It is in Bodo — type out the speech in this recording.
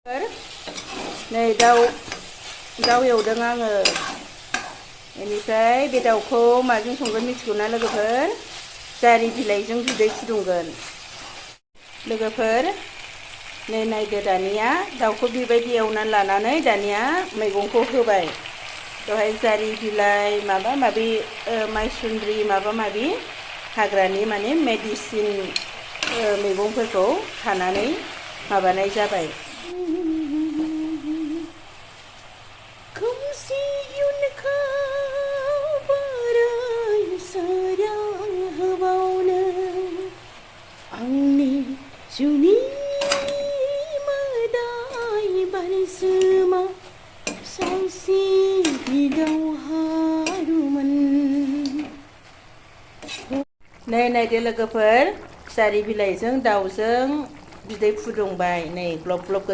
नै दाउ एवदों आङो। बेनिफ्राय बे दाउखौ माजों संगोन मिथिगौना लोगोफोर? जारि बिलाइजों बिदै फुदुंगोन। लोगोफोर नै नायदो, दानिया दाउखौ बेबायदि एवनानै लानानै दानिया मैगंखौ होबाय। बेवहाय जारि बिलाइ माबा माबि माइसुन्द्रि माबा माबि हाग्रानि माने मेडिसिन मैगंफोरखौ खानानै माबानाय जाबाय। खोमसि इयुनखौ बोरै सोरां होबावनो, आंनि जिउनि मोदाय बारजुमा सावसि दावहारुमोन। नै नायदो लोगोफोर, जारि बिलाइजों दाउजों बिदै फुदुंबाय। नै ग्लब ग्लब गोदौ